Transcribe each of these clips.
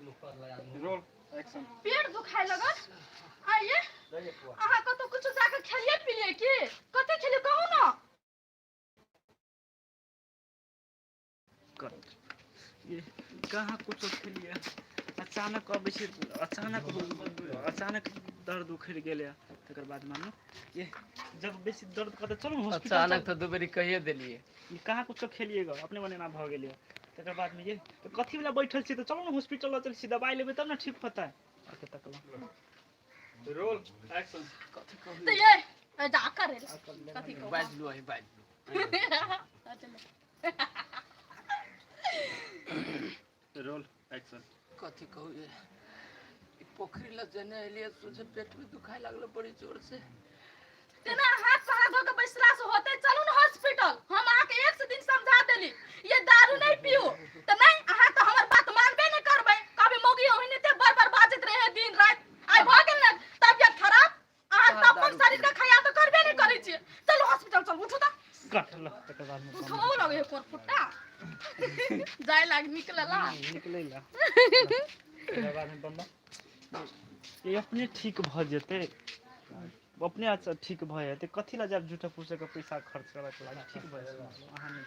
Roll action. पेट दुखाय लगल। आइए, अहाँ कतौ कुछो जाके खेलिए पिलिए की? कथी खेलिए, कहू ना। ये कहाँ कुछो खेलिए, अचानक अबै छै, अचानक अचानक दर्द उखड़ि गेलै। तकर बाद मानू ये जब बेसी दर्द करतै, चलू ने हॉस्पिटल। अचानक तऽ दू बेरी कहिए देलियै। ई कहाँ कुछो खेलिएगा, अपने मने एना भऽ गेलै। तकर बादमे ये तऽ कथी वला बैठल छी? तऽ चलू ने हॉस्पिटल लऽ चल छी, दबाइ लेबै तब ने ठीक होतै। आके तकलहुँ। Roll action. कथी कहू? तऽ ये ए, जा करे कथी कहू? बाजि लू, अहीं बाजि लू। Roll action. कथी कहू ये, ई पोखरि लग जने एलियै, सोझे पेट में दुखाय लागल बड़ी जोर से। तेना हाथ पर हाथ धो के बैसला से होते? चलू ने हॉस्पिटल। हम अहाँके एक से दिन समझा देली, ये दारू नहीं पियो तऽ नहीं, अहाँ तऽ हमर बात मानबे नहीं करबै। कभी मौगी ओहिने ते बर बर बाजैत रहे दिन राति। आइ भऽ गेल ने तबियत खराब, अहाँ तऽ अपन शरीर के ख्याल तऽ करबे नहीं करै छियै। चलू हॉस्पिटल, चलू, उठू तऽ। कट ल, तकर बादमे। उठो लगे है कोर फुट्टा जाय लाग निकलला। निकलै ला, तकर बादमे बम्बा ये अपने ठीक भऽ जेतै, अपने अच्छा ठीक भऽ जेतै। कथी लए जायब झूठा फूसे के पैसा खर्च करऽ लागी? ठीक भऽ जेतै, अहाँ नहि।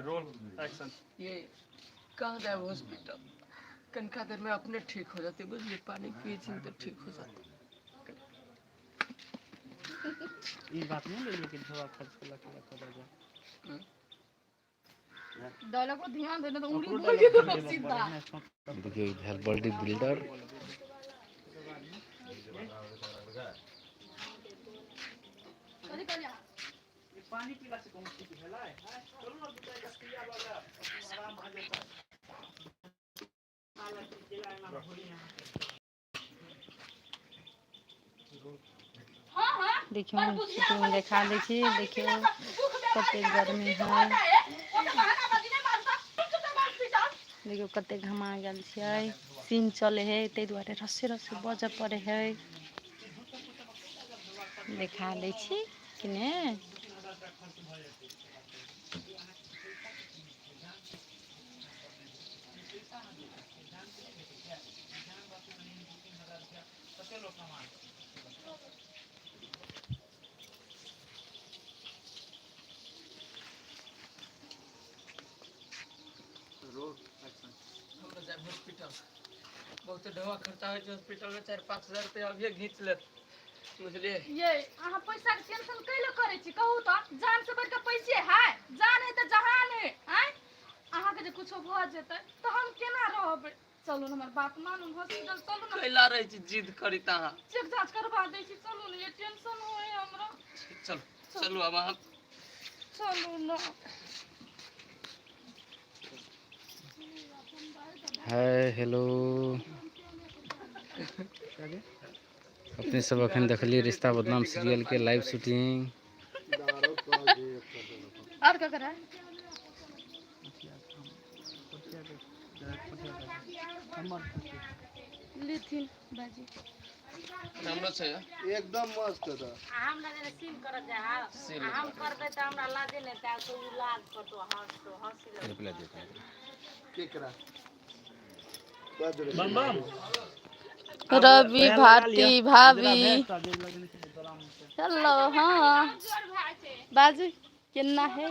Roll action. ये कहाँ जाए हॉस्पिटल? कनिका देर में अपने ठीक हो जाते, बुझलिए? पानी पिए छी तो ठीक हो जाते। ई बात नहि लेलियै कि झोरा खर्च केलक केलक कऽ जाय। डायलॉग पर ध्यान देने तो उंगली ओकरो बोल के डायलॉग तो देबऽ सीधा पड़ै ने। देखियौ, ई भेल बॉडी बिल्डर। कथी कहलियै? ई पानी पीला से कहूँ ठीक भेलै? चलू ने, दू चारि टा सुइया लऽ लेब, आराम भऽ जेतै। हाँ। देखियौ, पर बुझिया शूटिंग अपन देखा दै छी। पानी देखियौ पीला से दुख बीमारी कतेक के आदमी गर्मी ठीक है। हो जाए, ओ तऽ बहाना बाजी नहि मारता। चुप हॉस्पिटल। देखियौ, कतेक घमा गेल छियै। सीन चलै है, ताहि दुआरे रस्से रस्से बजऽ पड़ै है। देखा दै छी कि ने। Roll action. हमरा जाए हॉस्पिटल, बहुते ढोआ खर्चा होइ छै हॉस्पिटल में, 4-5 हजार रुपया अभिये घींच लेत, बुझलिए? ये अहाँ पैसा के टेंशन कैले करै छी, कहू तऽ? जान से बढ़ि कऽ पैसे है? जान है तऽ जहान है। आँय, अहाँके जे कुछो भऽ जेतै तऽ हम केना रहबै? चलू ने, हमर बात मानू, हॉस्पिटल चलू ने। कैला रहै छी जिद करी तऽ अहाँ? चेक जाँच करबा दै छी, चलू ने। ये टेंशन होइ है हमरा। चलू, चलू अब अहाँ। चलू ने। हाय हेलो, अपने सब अखन देखलियै रिश्ता बदनाम सीरियल के लाइव शूटिंग। और का करा? लेथिन बाजी। हमरो छै। एकदम मस्त था। आ हमरा जेना सीन करऽ चाहब सीन। आ हम करबै तऽ हमरा लाजे नहि तऽ तो उ लाज करतो, हँसतो, हँसी लगतो। केकरा? बम बम। रवि भारती भाभी, हेलो। हाँ, बाजू, केना है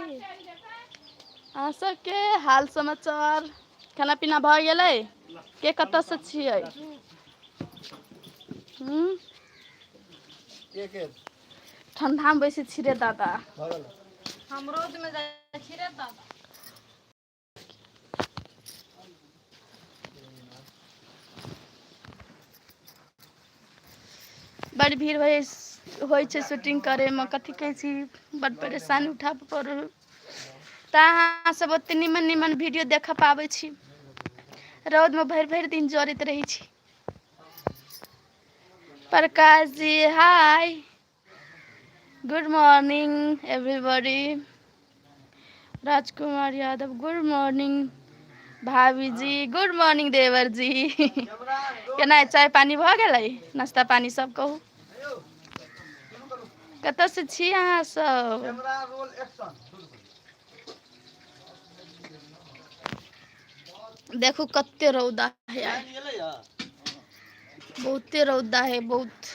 अहाँ सबके हाल समाचार? खाना पीना भऽ गेलै? के कतऽसँ छियै? हूँ। के के? ठंडा में बैसै छी रे दादा। भऽ गेल। हम रौद में जाइ छी रे दादा। बड़ भीड़ होइ होइ छै शूटिंग करैमे, कथी कहै छी, बड़ परेशानी उठाबऽ पड़ै तऽ अहाँ सब ओते निमन निमन वीडियो देख पाबै छी। रौदमे भरि भरि दिन जरैत रहै छी। Prakash ji, hi, good morning everybody. Rajkumar Yadav, good morning. भाभी जी, गुड मॉर्निंग। देवर जी, केना? चाय पानी भऽ गेलै? नाश्ता पानी सब कहू। कतऽ से छी अहाँ सब? Camera roll action. देखू कते रौदा है आइ। बहुते रौदा है बहुत।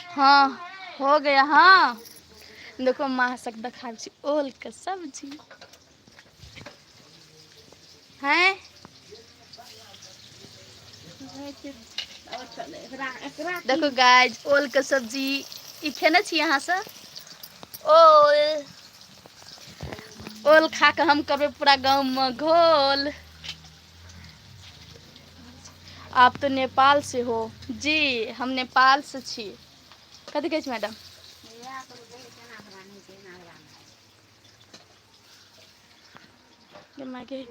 हाँ हो गया। हाँ देखो माँ सब देखाबै छी ओल के सब्जी हैं। देखो गाइस ओल के सब्जी ई खेने छी अहाँ सब? ओल ओल खा के हम करबै पूरा गाँव में घोल। आप तो नेपाल से हो? जी हम नेपाल से छी। कथी कहै छी मैडम? गे माय गे।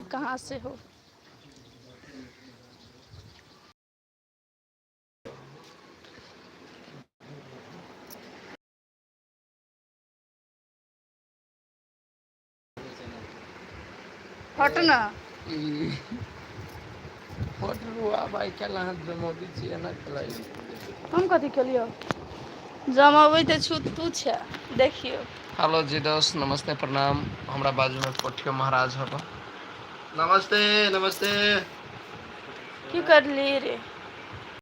कहाँ से हो? हट ना। फोटो आब आइ काल्हि अहाँ जमौबी छी एना खेलाइ। हम कथी केलियौ? जमाबै तऽ छु तू छै देखियौ। हेलो जी दोस्त, नमस्ते, प्रणाम। हमरा बाजूमे पोठियो महाराज हब। नमस्ते नमस्ते। की करली रे?